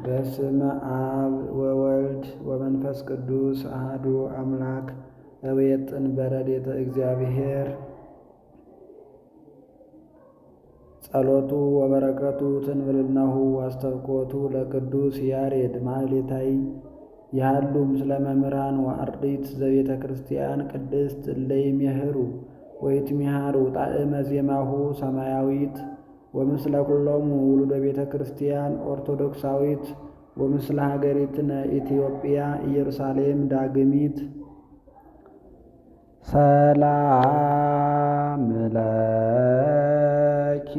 በስመ አብ ወወልድ ወመንፈስ ቅዱስ አሐዱ አምላክ። እቤጥን በረድኤተ እግዚአብሔር። ጸሎቱ ወበረከቱ ትንብልናሁ አስተብቆቱ ለቅዱስ ያሬድ ማህሌታይ ያሉ ምስለ መምህራን ወአርድእት ዘቤተ ክርስቲያን ቅድስት እለ ይሜህሩ ወይትሜሃሩ ጣዕመ ዜማሁ ሰማያዊት ወምስለ ኩሎሙ ውሉደ ቤተ ክርስቲያን ኦርቶዶክሳዊት ወምስለ ሀገሪትነ ኢትዮጵያ ኢየሩሳሌም ዳግሚት። ሰላም ለኪ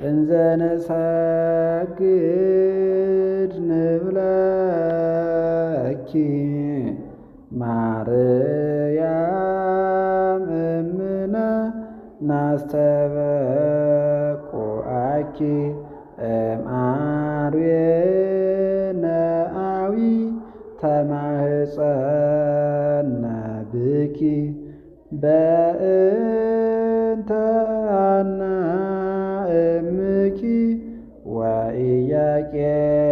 እንዘ ንሰግድ ንብለኪ ማርያም እምነ ናስተበቁአኪ እምአርዌነአዊ ተማህፀነ ብኪ በእንተ አና እምኪ ወኢያቄም